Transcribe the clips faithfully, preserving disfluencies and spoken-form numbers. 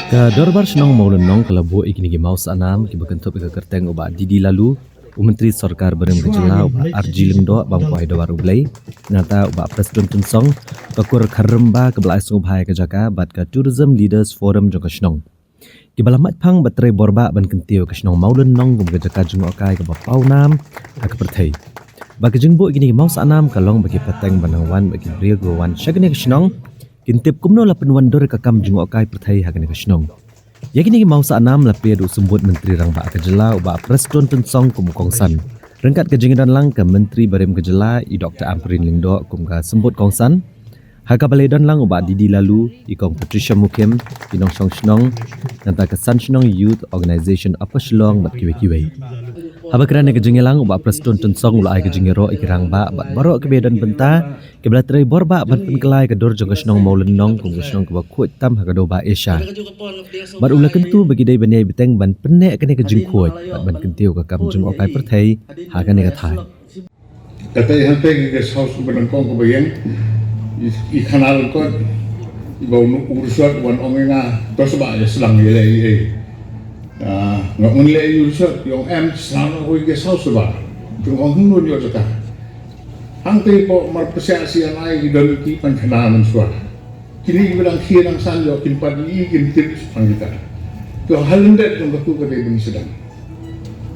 Ka Dorbar Shnong Mawlynnong ka la buh ïa kine ki mawsahnam kiba kynthup ïa ka kyrteng u Bah D D Laloo, u Myntri Sorkar Barim ka Jylla u Bah R G Lyngdoh, bam kwai Dorbar U Blei, nangta u Bah Prestone Tynsong, ka kur Kharrymba kaba la ai sngewbha ïa ka jaka, bad ka Tourism Leaders Forum jong ka shnong. Kiba la mait phang bad trei bor bah ban kyntiew ïa ka shnong Mawlynnong kum ka jaka jngohkai kaba pawnam ha ka pyrthei. Ba ka jingbuh ïa kine ki mawsahnam ka long ba ki pateng ban nang wan bad ki briew kiba wan sha kane ka shnong kin tip kumno la pynwandur ïa ka kam jngohkai pyrthei ha kane ka shnong. Ïa kine ki mawsahnam la plie da u Symbud Myntri Rangbah ka Jylla u Bah Prestone Tynsong kum u kongsan, ryngkat ka jingdon lang ka Myntri Barim ka Jylla i Doctor Ampareen Lyngdoh kum ka Symbud Kongsan, ha kaba la ïadon lang u Bah D D Laloo, i Kong Patricia Mukhim, ki nongshong shnong, nangta ka San Shnong Youth Organisation Upper Shillong bad kiwei kiwei. Haba kren ha ka jingïalang u Bah Prestone Tynsong u la ai ka jingïaroh ïa ki rangbah bad baroh kiba ïadon bynta, kiba la trei bor bah ban pynkylla ïa ka dur jong ka shnong Mawlynnong kum ka shnong kaba khuid tam ha ka doh Bah Asia. Bad u la kyntu ba ki dei ban ïai bteng ban pynneh kane ka jingkhuid bad ban kyntiew ïa ka kam jngohkai pyrthei ha kane ka thaiñ. Kata ïa hangtei ka guest house kaba nyngkong kaba ïeng, i, i khana lyngkot, iba u, u Rishot u wan ong ïa nga, to sngewbha ïa sdang ïa leh ei ei. Ah, nga ong leh ei ei Rishot, i ong em, sdang noh ïa ka guest house sngewbha. Te nga ong hangno ïoh jaka. Hangtei hapoh Marpyrshah C N I ki don ki painkhana mynshuwa. Kine kiba dang khie dang san ïoh kin pat ïohi kin tip shaphang kita. Te ha lyndet jong katu ka dei ba ngi sdang.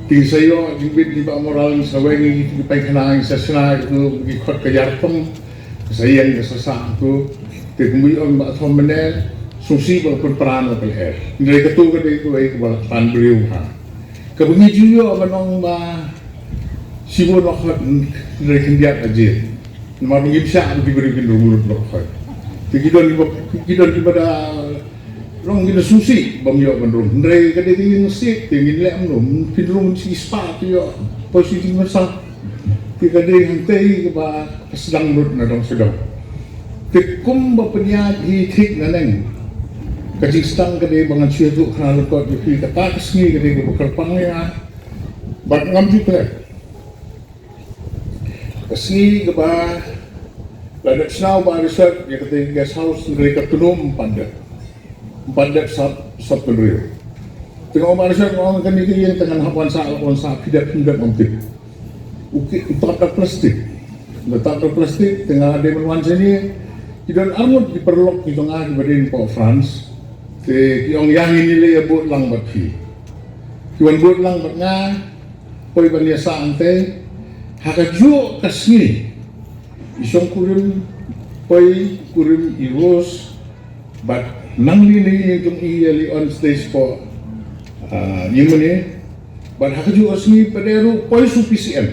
Te ngi sa ïoh jingbit ngi bah moral ngi sa weng ïa ki painkhana ngi sa shna ïa katu ki khot ka ïar thong. Ka sa ïeng ka sa sah katu. Te kumba ïoh ngi bah thom mynne sngewsih ba la pynpra noh ka lyer. Hynrei katu ka dei kawei kaba la pan briew ha. Kaba ngi ju ïoh ban ong ba shibun ba khot hynrei khyndiat ha jied. Namar ba ngim shah ba ki briew kin rung lut ba khot. Te ki don kiba, ki don kiba da long ki da sngewsih bym ïoh ban rung. Hynrei ka dei ka ïing siej te ngin leh kumno, kin rung shi spah te ïoh poi shi jingmynsiem. Te ka dei hangtei kaba ka sdang lut na dong sha dong. Te kumba pynïaid hi thik naneng. Ka jingsdang ka dei ba ngan shu ïathuh khana lyngkot ïa phi, kata ka sngi ka dei kaba kyrpang ïa nga. Bad ngam ju klet. Ka sngi kaba la dep shna u Bah Rishot ïa kata ka guest house hynrei ka tnum ym pat dep. Ym pat dep sap, sap bynriew. Te nga ong Bah Rishot, nga ong kane ka ïing te ngan hap wan sah, wan sah, phi dep, phim dep ngam tip. U ki, u tap da plastik. Da tap da plastik, te nga dei ban wan shane. Ki don arngut ki paralok ki jong nga kiba dei na poh France. Te ki ong ïa ngin ïa leit ïa bud lang bad phi. Ki wan bud lang bad nga, poi ban ïa sah hangtei. Ha kajuh ka sngi, i shongkurim, poi kurim i Rose, bad nangli na ïing jong i ïa leit on stage poh, ah, ïing mane. Bad ha kajuh ka sngi pat ruh poi sha u P C N.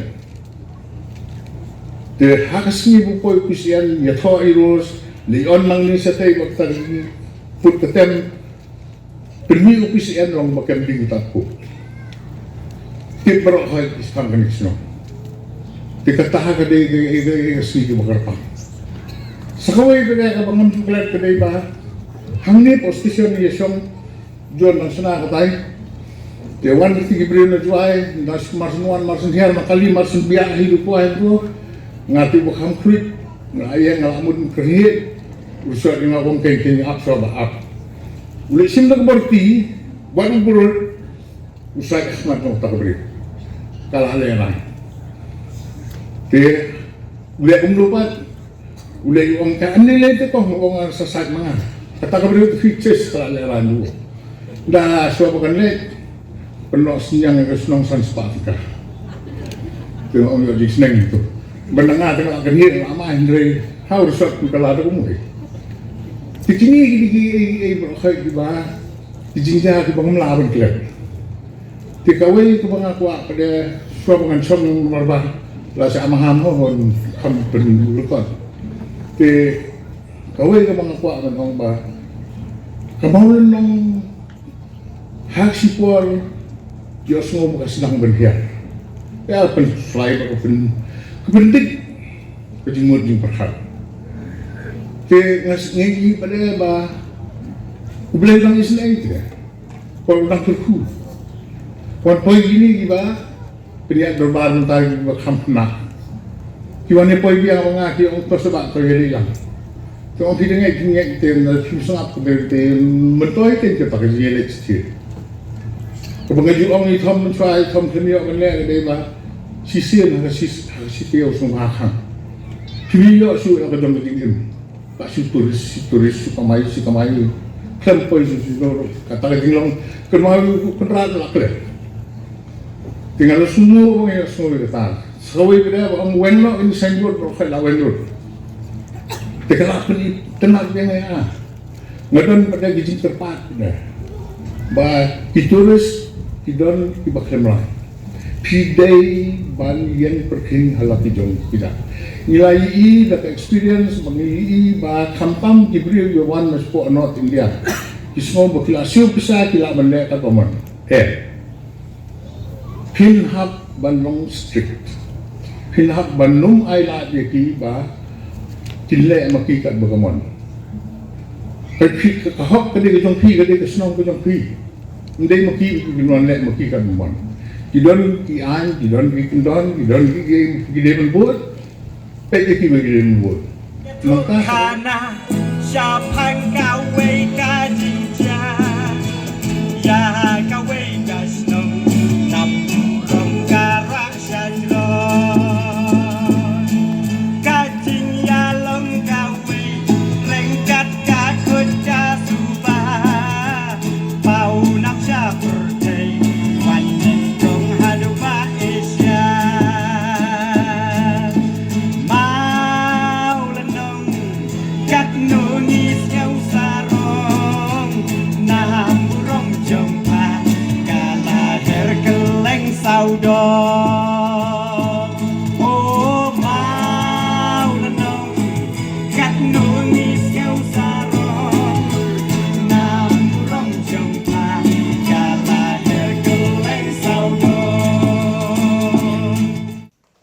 Te ha ka sngi ba poi u P C N ïathoh i Rose, leit on nangli shatei bad kata ka jingput ka tem. Pynmih u P C N long ba kem ding ta ku. Tip baroh hoi ki span kane ka shnong. Te kata ha ka dei ka, ka, ka, ka sngi kaba kyrpang. Sa kawei ka dei kaba ngam ju klet ka dei ba hangne poh station ïa shong John nang shna katai. Te wan kiti ki briew na Jowai, na sh-, mar shen wan, mar shen hiar, na kali, mar shen biang, hi du kwai du. Nga te ba kham khruit, nga ïa nga la mut kyrhieh. U Rishot nga ong keiñ keiñ ap shuwa ba ap. U leit shim da ka borti, wat u brut, u sa ïa khmat nong ta ka briew. Ka la leh rang. Te, u leh kumno pat, u leh u ong ka, ym lei lei te ko, u ong sa sait ma nga. Kata ka briew te fit ses ka la leh rang u. Da shuwa ba kan leh, pynnoh synñiang ka shnong san spah tyngka. Te ong ïoh jingsneng tu. Ban nga te nga kan hir nga ma hynrei ha u Rishot ka la da kumno. Te kine ki, ki, ki, ki, ki, ki, ki, ki, ki, ki, ki jingjia kiba ngam lah ban klet. Te kawei kaba nga kwah ka dei shuwa ba ngan shong namar ba la sha maham ho hon kham pynlyngkot. Te kawei kaba nga kwah ban ong ba ka Mawlynnong ha ka shipor ïohsngew ba ka sdang ban hiar. Ïa pynslai ba ka pyn, ka pyndik ka jingmut jingpyrkhat. Te nga s-, nga ïohi pat ba U Blei u dang isynei te. Poi u dang kyrkhu. Wan poi kine kiba pynïaid dorbar mynta kiba kham khynnah. Ki wan ïa poi biang ba nga ki ong to sngewbha to ïa leit lang. Ong phi da ngeit, phi ngeit te na phi sngap kumne te, myntoi te te pa ka jingïaleh shisien. Kaba nga ju ong i Thom mynshuwa, i Thom khlem ïoh ban leh ka dei ba shisien ha ka shi, ha ka shi taïew sngewbha khang. Phi ïoh shuh ïa ka jong ka jingim. Ba shu tourist, shu tourist, shu kamai, shu kamai. Khlem poi shu shu, kata ka jinglong kynmaw u Kynrad la khlem. Te nga la sngew, nga la sngew kata. Sa kawei pat ba ong wen noh in signboard, ba ong la wen noh. Te ka la pyni tynnat ïa nga. Nga don pat ka jingkyrpad ne. Ba ki tourist ki don kiba khlem lai. Phi dei ban ïeng pyrkhing ha la ki jong ki jaka. Ngi la ïohi da ka experience ba ngi ïohi ba khamtam ki briew kiba wan na shapoh North India. Ki sngew ba ki la siew pisa, ki lah ban leh katba mon. Eh. Phin hap ban long strict. Phin hap ban ym ailad ïa ki ba kin leh ma ki katba ka mon. Ka phi, ka, ka hok ka dei ka jong phi, ka dei ka shnong ka jong phi. Ym dei ma ki ba kin wan leh ma ki katba mon. Ki don ki aiñ, ki don ki kyndon, ki don ki, ki, ki dei ban bud. Peit ïa ki ba ki dei ban bud. Nangta khana shaphang kawei ka jingjia ïa kawei ka shnong, nam burom ka rah sha jrong. Ka jingïalong kawei ryngkat ka kut ka suba, paw nam sha pyrthei, wan nyngkong haduh ba Asia. Mawlynnong, katno ngi sngew sarong, nam burom jong pha ka la her kylleng sawdong. O Mawlynnong, katno ngi sngew sarong, nam burom jong pha ka la her kylleng sawdong.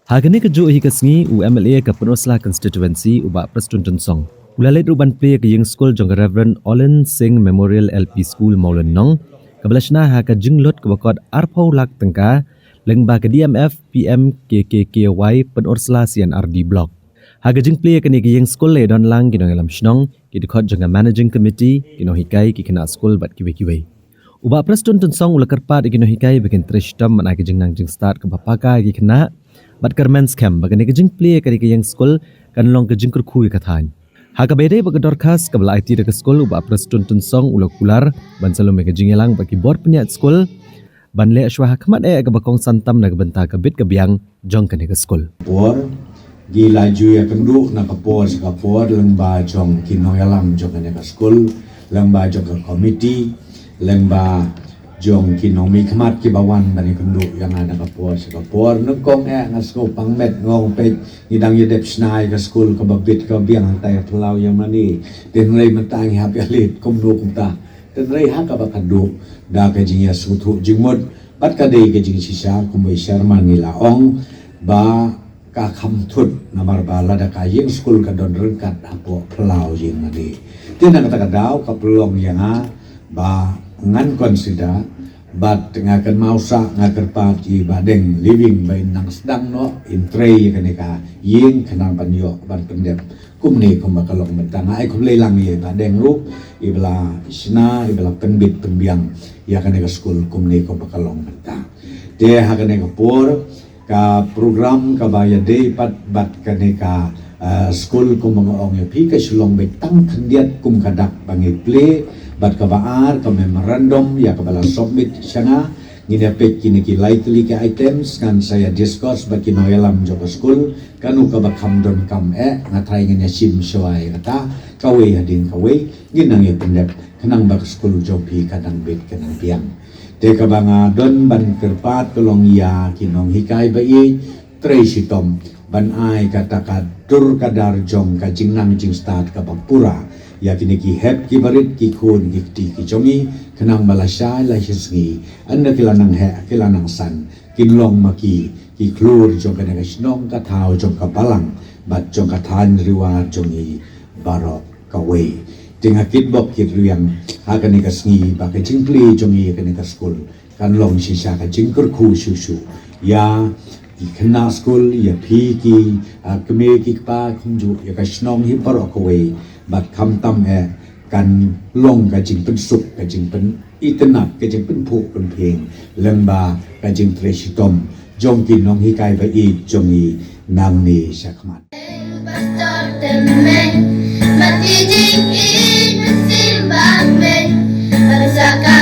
Ha kane kajuh hi ka sngi, u M L A ka Pynursla Constituency, u Bah Prestone Tynsong, u la leit ruh ban plie ïa ka ïing skul jong ka Reverend Olin Singh Memorial L P School Mawlynnong, kaba la shna ha ka jinglut kaba kot arphew lak tyngka lyngba ka D M F P M K K K Y Pynursla C and R D Block. Ha ka jingplie ïa kane ka ïing skul la ïadon lang ki nongïalam shnong, ki dkhot jong ka Managing Committee, ki nonghikai, ki khynnah skul bad kiwei kiwei. U Bah Prestone Tynsong u la kyrpad ïa ki nonghikai ba kin trei shitom ban ai ka jingnang jingstad kaba paka ïa ki khynnah bad kyrmen skhem ba kane ka jingplie ïa kane ka ïing skul kan long ka jingkyrkhu ïa ka thaiñ. Ha kaba ïadei bad ka dorkhas kaba la aiti da ka skul, u Bah Prestone Tynsong u la kular ban sa lum ïa ka jingïalang bad ki bor pynïaid skul ban leh shuwa ha khmat eh kaba kongsan tam na ka bynta ka bit ka biang jong kane ka skul. Por, ngi la ju ïakynduh na ka por sha ka por lyngba jong ki nongïalam jong kane ka skul, lyngba jong ka komiti, lyngba jong ki nongmihkhmat kiba wan ban ïakynduh ïa nga na ka por sha ka por. Nyngkong eh nga sngew pang met, nga ong peit, ngi dang ïadep shna ïa ka skul kaba bit kaba biang hangtai ha phyllaw ïing mane. Te hynrei mynta ngi hap ïaleit kumno kumta. Te hynrei ha kaba khatduh da ka jingïasngewthuh jingmut bad ka dei ka jingshisha kumba i chairman i la ong ba ka kham thut namar ba lada ka ïing skul ka don ryngkat hapoh phyllaw ïing mane. Te na kata ka daw ka pynlong ïa nga ba ngan consider bad nga kynmaw sah, nga kyrpad ïa i Bah Deng Living ba in nang sdang noh, in trei ïa kane ka ïing khnang ban ïoh ban pyndep kumne kumba ka long mynta. Nga ai khublei lang ïa i Bah Deng ruh iba la shna, iba la pynbit pynbiang ïa kane ka skul kumne kumba ka long mynta. Te ha kane ka por ka program kaba ïadei pat bad kane ka, eh, skul kumba nga ong ïa phi ka shu long beit tang khyndiat kum ka dak ba ngi plie. Bad kaba ar ka memorandum ïa kaba la submit sha nga. Ngin ïa peit kine ki lai tylli ki items, ngan sa ïa discuss bad ki nongïalam jong ka skul. Kano kaba kham donkam eh, nga tharai ngin ïa shim shuwa ïa kata, kawei hadien kawei, ngin nang ïa pyndep khnang ba ka skul jong phi ka nang beit ka nang biang. Te kaba nga don ban kyrpad ka long ïa ki nonghikai ba ïeit, trei shitom ban ai kata ka dur ka dar jong ka jingnang jingstad kaba pura ïa kine ki hep ki barit, ki khun ki kti ki jong ngi, khnang ba lashai lashisngi, ynda ki la nang heh ki la nang san, kin long ma ki ki khlur jong kane ka shnong, ka thaw jong ka balang bad jong ka thaiñ Ri War jong ngi baroh kawei. Te nga kitbok kitrwiang ha kane ka sngi ba ka jingplie jong ngi ïa kane ka skul kan long shisha ka jingkyrkhu shuh shuh ïa ki khynnah skul, ïa phi ki, ah, kmie ki kpa, kumjuh ïa ka shnong hi baroh kawei. Bad khamtam eh kan long ka jingpynsuk, ka jingpynitynnad, ka jingpynphuh pynphieng lyngba ka jingtrei shitom jong ki nonghikai ba ïeit jong ngi nangne shakhmat. Pastor Temmeng, mati jingïeit mynsiem ba mei, bad sa ka